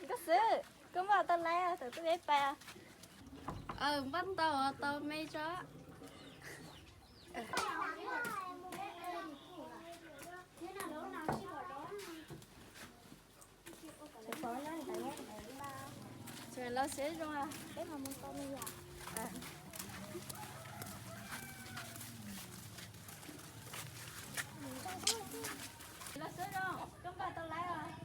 Koj xwb, koj npaj tau laiv tawm tuaj peb pais. Npaj tau, tau me tso. Los siab zoo, peb mam mus tau me yam. Los siab zoo, koj npaj tau laiv os.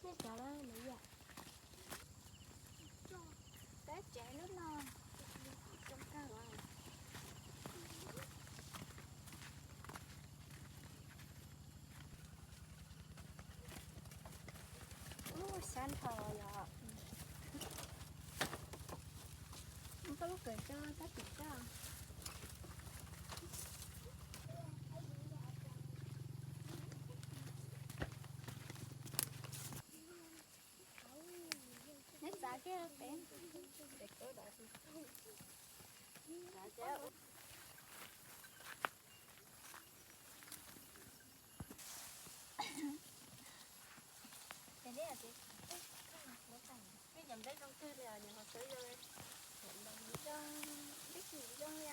Nej cov lawm yom? Peb tsev lub no coob kawg. Ub, xyab nrho yom. Muab koj lub kawm tso, tab tim tso. Neb txav kiag pem. Peb cov nplej zoo kawg li os, nws ho txawv zoo li. Zoo, nplej zoo zoo li.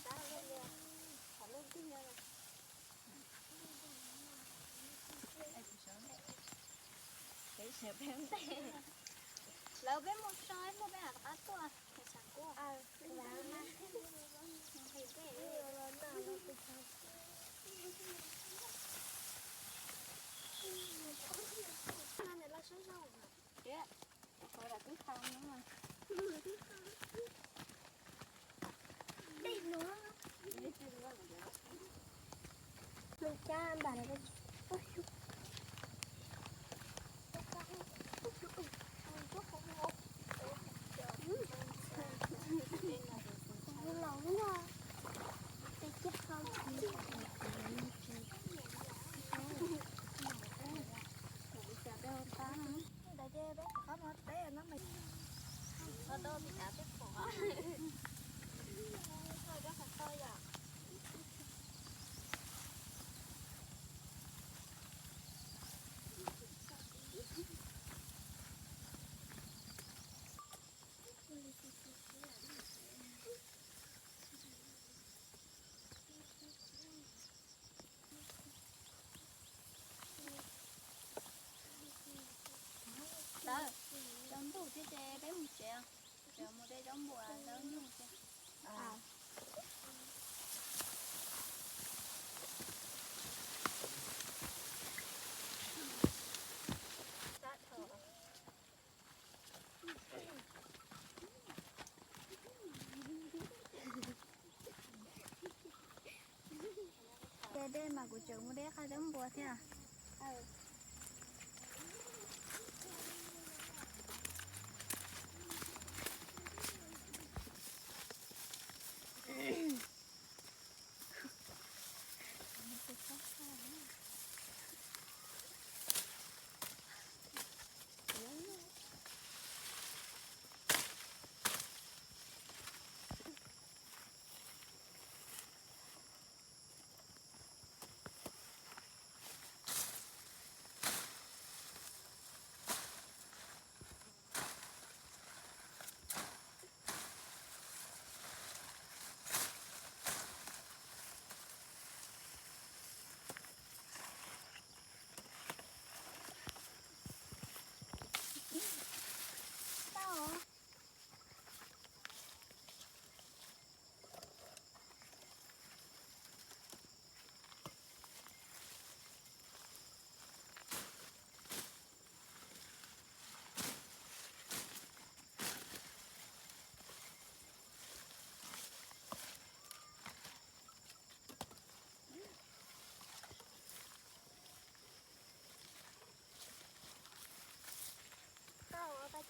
Tab li, qhov lub twg nyob. Peb sawv peb ntej. Lawv peb mus so, ib pliag peb mam rov qab tuaj. Peb sawv kuj nqhis ntej. Qhov lam twb qhau no. Ntawd ces peb qhov no peb no mas, qhov do peb kav peb pom. Qhov do qhov to yom. Txawm tsaus ntuj thiab ces peb mus tsev, tseem mus de zaub npua zaub nyuj thiab. Ces dej mas kuv tseem mus de qab zaub npua thiab.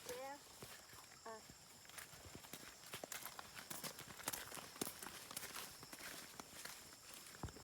thiab,